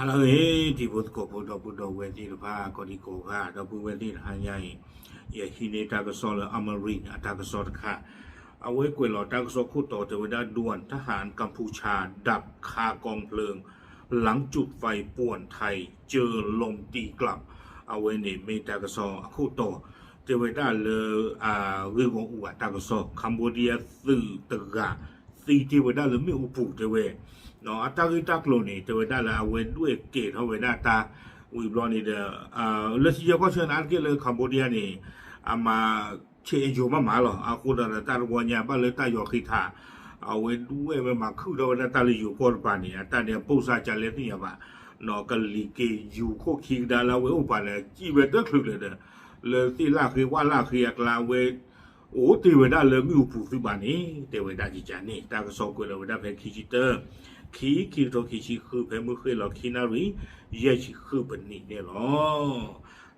ဟါလၢအဂ့ၤ တံၤဖိသကိးဖိ ဒီပုၢ်ဒီဝဲၢ်သ့ၣ်တဖၣ် ကိးဒံကိးဂၤ ဒီပုၢ်ဝဲၢ်သ့ၣ်တဟါညါအံၤ ယဟံးန့ၢ်တၢ်ကစီၣ်လၢ Amarin အတၢ်ကစီၣ်တခါ, အဝဲကွဲးလီၤတၢ်ကစီၣ်ခိၣ်တီ တဲဝဲဒၣ် ด่วน ทหารกัมพูชาดับคากองเพลิง หลังจุดไฟป่วนไทย เจอลมตีกลับ အဝဲန့ၣ်မ့ၢ်တၢ်ကစီၣ်အခိၣ်တီ တဲဝဲဒၣ်လၢ ဂ့ၢ်ဂီၢ်အူအတၢ်ကစီၣ် Cambodia သုးတဂၤ သံတ့ၢ်ဝဲဒၣ်လၢမ့ၣ်အူပူၤတဲဝဲ, အတၢ်ဂ့ၢ်တၢ်ကျိၤန့ၣ် တဲဝဲဒၣ်လၢအဝဲဒွဲၣ်ကဲထီၣ်ဝဲဒၣ်တၢ် ဝံၤဘျီန့ၣ်ဒီး လၢထံဆၢကီၢ်ဆၢန့ၣ် အါတက့ၢ်လၢ Cambodia န့ၣ် အမၤဆဲးအဲၣ်ယိၤမးမးလီၤ. အဃိဒီးတၢ်တဝီညါ ဘၣ်လၢတၢ်ယီၤဃ့ထး အဝဲဒွဲၣ်ဝဲမၤခုၣ်ထီၣ်ဝဲဒၣ်တၢ်လၢယိၤကီၢ်တပၤန့ၣ် အတၢ်န့ၣ် ပိၢ်စၢ်ကလဲသ့ၣ်ညါဘၣ်, ကလံၤက့ၤယူၤခိၣ်ခံကဒါလၢအဝဲအိၣ်ပၤလၢ စံၣ်ဝဲတချုးကျၢၤဒီး လၢသ့ၣ်လၣ်ဃ့ဝၣ်လၣ်ဃ့အကျါ အဝဲ အိၣ်တ့ၢ်ဝဲဒၣ်လၢမ့ၣ်အူပူၤသုးဘၣ်န့ၣ် တဲဝဲဒၣ်ကကန့ၣ် တၢ်ကစီၣ်ကွဲးလီၤဝဲဒၣ်ဖဲခံဆံတၢ ခံ ခံကထိခံဆံဃု ဖဲမုၢ်ဃ့ၢ်လီၤခံနၣ်ရံၣ် ယဲၢ်ဆံဃုပနံးန့ၣ်လီၤ.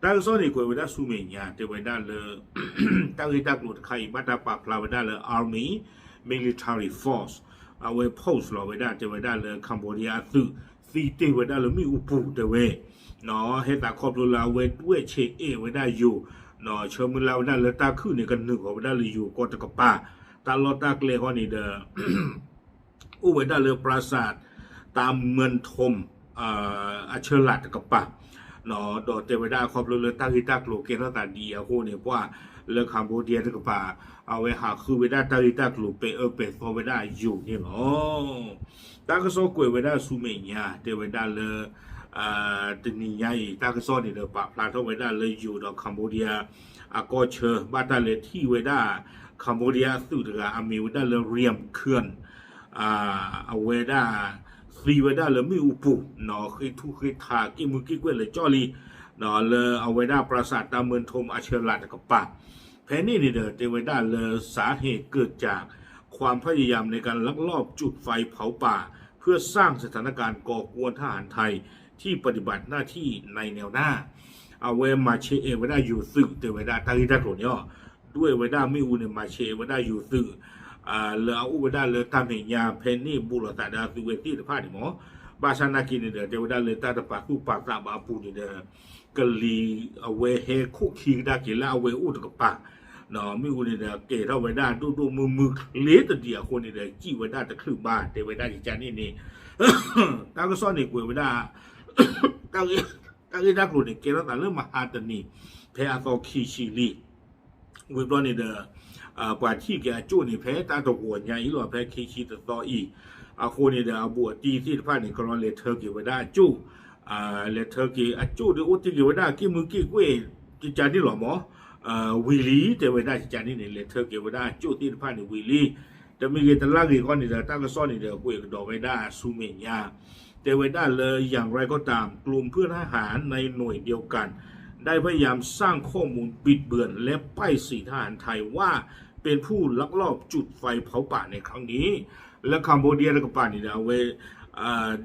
တၢ်ကစီၣ်န့ၣ်ကွဲးဝဲဒၣ်ဆူမဲာ်ညါ တဲဝဲဒၣ်လၢ တၢ်ဂ့ၢ်တၢ်ကျိၤတခါအံၤ ဘၣ်တၢ်ပာ်ဖျါဝဲဒၣ်လၢ Army Military Force အဝဲ post လီၤဝဲဒၣ် တဲဝဲဒၣ်လၢ Cambodia အသုး သံတ့ၢ်ဝဲဒၣ်လၢမ့ၣ်အူပူၤတဲဝဲ ဟဲသးခီဖျိလၢအဝဲဒွဲၣ်ဆဲးအဲၣ်ဝဲဒၣ်ယိၤ ဆၢမုၢ်လၢ်ဝဲဒၣ်လၢတၢ်ခုၣ်န့ၣ် ကနုာ်ဃီၤဝဲဒၣ်လၢယိၤကီၢ်တကပၤ တၢ်လီၢ်တၢ်ကျဲဃီန့ၣ်ဒီး အိၣ်ဝဲဒၣ်လၢ ပရၢစး တၢ်မၢၢ်ထူမ် အဆၢလၢ်တကပၤ ဒီးတဲဝဲဒၣ်ခီဖျိလၢတၢ်ဂ့ၢ်တၢ်ကျိၤကဲထီၣ်သးဒ်အံၤအဃိန့ၣ် ပှၤလၢ Cambodia တကပၤ အဝဲဟးဃုဝဲဒၣ်တၢ်ဂ့ၢ်တၢ်ကျိၤပဲာ်အၢပဲာ်သီဝဲဒၣ်ယိၤန့ၣ်လီၤ. တၢ်ကစီၣ်ကွဲးဝဲဒၣ်ဆူမဲာ်ညါ တဲဝဲဒၣ်လၢ တနံၤညါအံၤ တၢ်ကစီၣ်န့ၣ်ဒီးပာ်ဖျါထီၣ်ဝဲဒၣ်လၢယိၤဒီး Cambodia အကီၢ်ဆၢ ဘၣ်တၢ်လဲၤထံၣ်ဝဲဒၣ် Cambodia အသုးတဂၤ အမံၤဝဲဒၣ်လၢ Riam Khuan အဝဲဒၣ်သံဝဲဒၣ်လၢမ့ၣ်အူပူၤ ဃ့ထူဃ့ထး က့ၢ်မုၢ်က့ၢ်ကွဲၢ်လၢာ်ကၠီၣ်လံ လၢအဝဲဒၣ် ပရၢစး တၢ်မၢၢ်ထူမ် အဆၢလၢ်တကပၤ ဖဲန့ၣ်န့ၣ်ဒီး တဲဝဲဒၣ်လၢ สาเหตุเกิดจาก ความพยายามในการลักลอบจุดไฟเผาป่า เพื่อสร้างสถานการณ์ก่อกวนทหารไทยที่ปฏิบัติหน้าที่ในแนวหน้า အဝဲမၤဆဲးအဲၣ်ဝဲဒၣ်ယိၤသုး တဲဝဲဒၣ်တၢ်ဂ့ၢ်တၢ်ကျိၤန့ၣ်လီၤ. ဒွဲၣ်ဝဲဒၣ်မ့ၣ်အူန့ၣ် မၤဆဲးအဲၣ်ဝဲဒၣ်ယိၤသုး လၢအအိၣ်ဝဲဒၣ်လၢတၢ်မဲာ်ညါ ဖဲန့ၣ်ဘူးလိာ်သးဒီးအသုးဝဲသ့ၣ်တဖၣ်န့ၣ်မး, ဘၣ်ဆၣ်နာ်က့န့ၣ်ဒီး တဲဝဲဒၣ်လၢတၢ်တပာ်သူၣ်ပာ်သးဘၣ်အပူၤန့ၣ်ဒီး ကလံၤအဝဲဟဲခိၣ်ခံကဒါက့ၤလၢအဝဲအိၣ်တကပၤ မ့ၣ်အူန့ၣ်ဒီး ကဲထီၣ်ဝဲဒၣ်ဒိၣ်ဒိၣ်မုၢ်မုၢ်ချ့တဒံးအဃိန့ၣ်ဒီး စံၣ်ဝဲဒၣ်တချုးဘၣ် တဲဝဲဒၣ်ကကန့ၣ်န့ၣ် တၢ်ကစီၣ်န့ၣ်ကွဲးဝဲဒၣ် တၢ်ဂ့ၢ်တၢ်ကျိၤန့ၣ် ကဲထီၣ်သးလၢမဟါတနံၤ ဖဲအသီခံဆံလံ ဝံၤဘျီန့ၣ်ဒီး ပှၤထံၣ်က့ၤအကၠိၣ်န့ၣ် ဖဲတၢ်တဝီၤညါအံၤလီၤ ဖဲခံဆံတသီအံၤ အဃိန့ၣ်ဒီး အဘူးအတံၢ်သ့ၣ်တဖၣ်န့ၣ် ကရီလဲၤထၢက့ၤဝဲဒၣ်အကၠိၣ် လဲၤထၢက့ၤအကၠိၣ်ဒီးအိၣ်တ့ၢ်က့ၤဝဲဒၣ်က့ၢ်မုၢ်က့ၢ်ကွဲၢ် ကကန့ၣ်လီၤမး ဝံၤလံ တဲဝဲဒၣ်ကကန့ၣ်န့ၣ် လဲၤထၢက့ၤဝဲဒၣ်အကၠိၣ်သ့ၣ်တဖၣ်န့ၣ်ဝံၤလံ တမ့ၢ်ဂ့ၤတလၢ်ဂ့ၤဃီန့ၣ်ဒီး တၢ်ကစီၣ်န့ၣ်ဒီး ကွဲးကဒီးဝဲဒၣ်ဆူမဲာ်ညါ တဲဝဲဒၣ်လၢ อย่างไรก็ตาม กลุ่มเพื่อนทหารในหน่วยเดียวกัน ได้พยายามสร้างข้อมูลบิดเบือนและป้ายสีทหารไทยว่าเป็นผู้ลักลอบจุดไฟเผาป่าในครั้งนี้ လၢ Cambodia တကပၤန့ၣ်ဒီး အဝဲ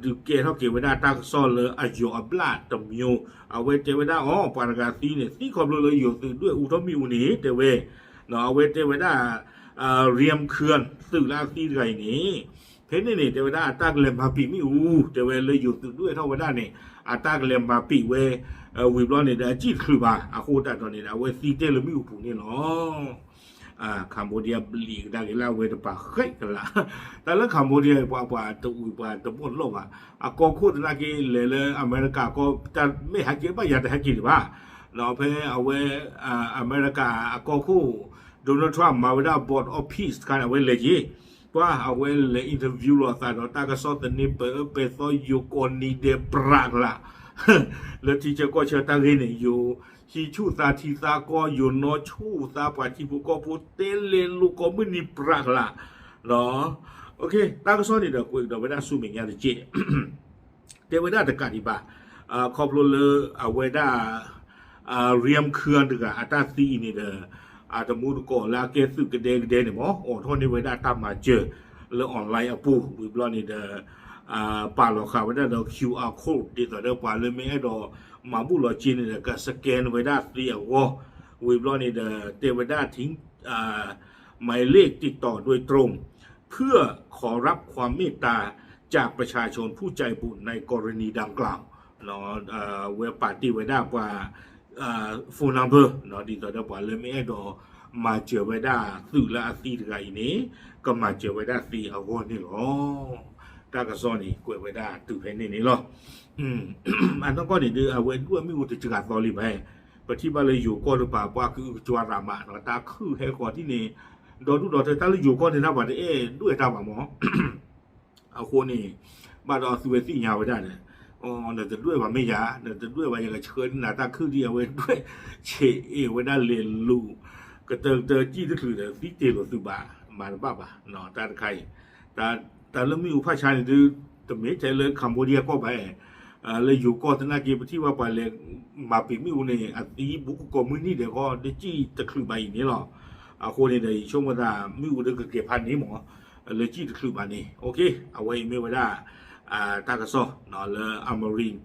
ဒုးကဲထီၣ်က့ၤဝဲဒၣ်တၢ်ကစီၣ်လၢအယိၤအဘျၣ်တမျိုး အဝဲတဲဝဲဒၣ်အီၤ ပှၤတဂၤသံန့ၣ် သံခီဖျိလၢယိၤသုးဒွဲၣ်အူထီၣ်မ့ၣ်အူန့ၣ် တဲဝဲ အဝဲတဲဝဲဒၣ် Riam Khuan သုးလၢအသံတဂၤအံၤန့ၣ် ဖဲန့ၣ်န့ၣ် တဲဝဲဒၣ်အတၢ်ကလဲၤမၤပံာ်မ့ၣ်အူ တဲဝဲလၢယိၤသုးဒွဲၣ်ထီၣ်ဝဲဒၣ်န့ၣ် အတၢ်ကလဲၤမၤပံာ်ဝဲ ဝံၤဘျီန့ၣ်ဒီး အစံၣ်တချုးဘၣ် အဃိသတးဒီးန့ၣ်ဒီး အဝဲသံတ့ၢ်လၢမ့ၣ်အူပူၤန့ၣ်လီၤ. Cambodia ဘျံးကဒါက့ၤလၢအဝဲတပၤဃဲးကလာ် တၢ်လၢ Cambodia ပှၤပှၤတအူပှၤတဘီၣ်လီၢ်ဘၣ် အကီၢ်ခိၣ်သနာ်က့လဲၤလၢအမဲရကၤကီၢ် တၢ်မ့ၢ်ဟဲက့ၤဘၣ်ယၤတဟဲက့ၤဒံးဘၣ် ဖဲအဝဲ အမဲရကၤအကီၢ်ခိၣ် Donald Trump မၤဝဲဒၣ် Board of Peace တခါန့ၣ် အဝဲလဲၤက့ၤ ပှၤအဝဲလဲၤ interview လိာ်အသးဒီးတၢ်ကစီၣ်သန့ပဲာ်အၢပဲာ်သီ ယိၤကိးနံၤဒဲးပြးကလာ် လၢထံဆၢကီၢ်ဆၢတၢ်ဂ့ၢ်န့ၣ် ယိၤဟံးဆူၣ်သးထံသးကီၢ် ယိၤနီၢ်ဆူၣ်သးပှၤထံဖိကီၢ်ဖိ တဲလဲၤလိာ်ကိးမုၢ်နံၤပြးကလာ် တၢ်ကစီၣ်န့ၣ်ဒီး ကွဲးကဒီးဝဲဒၣ်ဆူမဲာ်ညါတက့ၢ် တဲဝဲဒၣ်တကးဒံးဘၣ် ခီဖျိလၢအဝဲဒၣ် Riam Khuan တဂၤအတၢ်သံအံၤန့ၣ်ဒီး အတမူတကိးလၢအကဲသုးကဒဲကဒဲန့ၣ်မး အိးထီၣ်န့ၢ်ဝဲဒၣ်တၢ်မၤစၢၤလၢ online အပူၤ ဝံၤဘျီန့ၣ်ဒီး ပာ်လီၤဃာ်ဝဲဒၣ်ဒီး QR code ဒ်သိးဒီးပှၤလၢမ့ၢ်အဲၣ်ဒိးမၤဘူၣ်လီၤစ့န့ၣ်ဒီး က scan ဝဲဒၣ်သ့အဂီၢ် ဝံၤဘျီန့ၣ်ဒီး တဲဝဲဒၣ် หมายเลขติดต่อโดยตรง เพื่อขอรับความเมตตาจากประชาชนผู้ใจบุญในกรณีดังกล่าว ဝဲပာ်တ့ၢ်ဝဲဒၣ်ပှၤ phone number ဒ်သိးဒီးပှၤလၢမ့ၢ်အဲၣ်ဒိးမၤစၢၤဝဲဒၣ်သုးလၢအသံတဂၤအံၤန့ၣ် ကမၤစၢၤဝဲဒၣ်သ့အဂီၢ်န့ၣ်လီၤ. တၢ်ကစီၣ်န့ၣ် ကွဲးဝဲဒၣ်တုၤဖဲန့ၣ်န့ၣ်လီၤ. အနီၢ်ကီၢ်န့ၣ်ဒီး အဝဲဒိၣ်အမ့ၣ်အူတစှၤသီလံဘၣ်. ပထံၣ်ဘၣ်လၢယိၤကီၢ်တပၤ ပှၤကအုကစွါသးမး တၢ်ခုၣ်ဟဲဃီၤဒ်န့ၣ် ဒီဒူၣ်ဒီထၢ တၢ်လၢယိၤကီၢ်န့ၣ် တၢ်ပှၤတအဲၣ်ဒိၣ်အဲၣ်တၢ်ဘၣ်မး အဃိန့ၣ် ဘၣ်ဒီးအသုဝဲသ့ၣ်ညါဝဲဒၣ်ဒီး နတဒွဲၣ်ဘၣ်မ့ၢ်ယၤ နတဒွဲၣ်ဘၣ် ယကဆှၢဒ်နၤတၢ်ခုၣ်ဒ်အဝဲဒွဲၣ် ဆဲးအ့ၣ်ဝဲဒၣ်လဲၤလူၤ ကတၢၢ်ကတၢၢ်ကံၣ်တချုးဒီး သံတ့ၢ်လိာ်သုးဘၣ် မၤတဘၣ်ဘၣ် တၢ်တခါအံၤ တၢ်လၢမ့ၣ်အူဖးဆါန့ၣ်ဒုး တမ့ၢ်ထဲလၢ Cambodia ကီၢ်ဘၣ် လၢယိၤကီၢ်သနာ်က့ ပထံၣ်ဘၣ်ပှၤလဲၤမၤပံာ်မ့ၣ်အူန့ၣ် အသံဘူးကကိးမုၢ်နံၤဒဲးဃီ လၢကံၣ်တချုးဘၣ်အံၤန့ၣ်လီၤ. အဃိန့ၣ်ဒီး ယဆိကမိၣ်သး မ့ၣ်အူဒုးကကဲၤဖးန့ၣ်မး လၢကံၣ်တချုးဘၣ်န့ၣ် အဝဲအံၤမ့ၢ်ဝဲဒၣ် တၢ်ကစီၣ် လၢ Amarin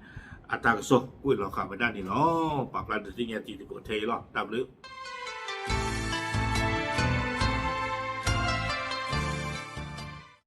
အတၢ်ကစီၣ်ကွဲးလီၤဃာ်ဝဲဒၣ်န့ၣ်လီၤ. ပာ်ဖျါဒုးသ့ၣ်ညါတံၤသကိးထဲအံၤလီၤ. တၢ်ဘျုး